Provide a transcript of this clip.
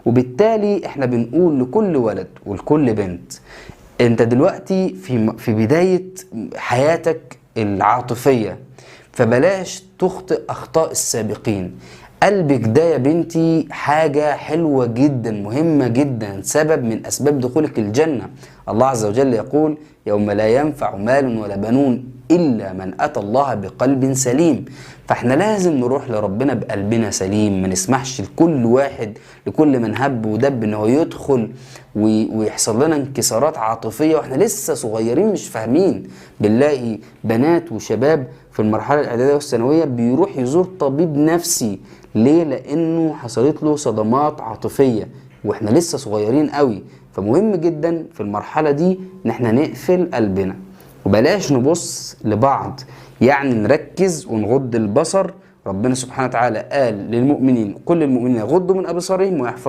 وبالتالي احنا بنقول لكل ولد ولكل بنت، انت دلوقتي في بداية حياتك العاطفية، فبلاش تخطئ أخطاء السابقين. قلبك ده يا بنتي حاجة حلوة جدا، مهمة جدا، سبب من أسباب دخولك الجنة. الله عز وجل يقول: يوم لا ينفع مال ولا بنون إلا من أتى الله بقلب سليم. فاحنا لازم نروح لربنا بقلبنا سليم، ما نسمحش لكل واحد، لكل من هب ودب ان هو يدخل ويحصل لنا انكسارات عاطفية واحنا لسه صغيرين مش فاهمين. بنلاقي بنات وشباب في المرحلة الإعدادية والثانوية بيروح يزور طبيب نفسي. ليه؟ لأنه حصلت له صدمات عاطفية واحنا لسه صغيرين قوي. فمهم جدا في المرحلة دي ان احنا نقفل قلبنا وبلاش نبص لبعض، يعني نركز ونغض البصر. ربنا سبحانه وتعالى قال للمؤمنين: كل المؤمنين يغضوا من أبصارهم ويحفظوا